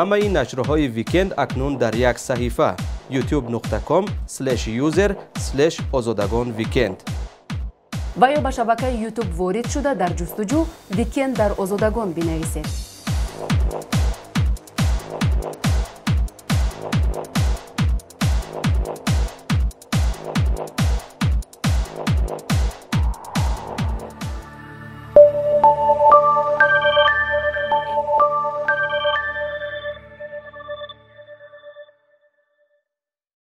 Ҳамаи нашрҳои «Викенд» акнун дар як саҳифа: youtube.com/user/озодагонweekend. Ва ё ба шабакаи Ютуб ворид шуда, дар ҷустуҷӯ «Викенд дар Озодагон» бинависед.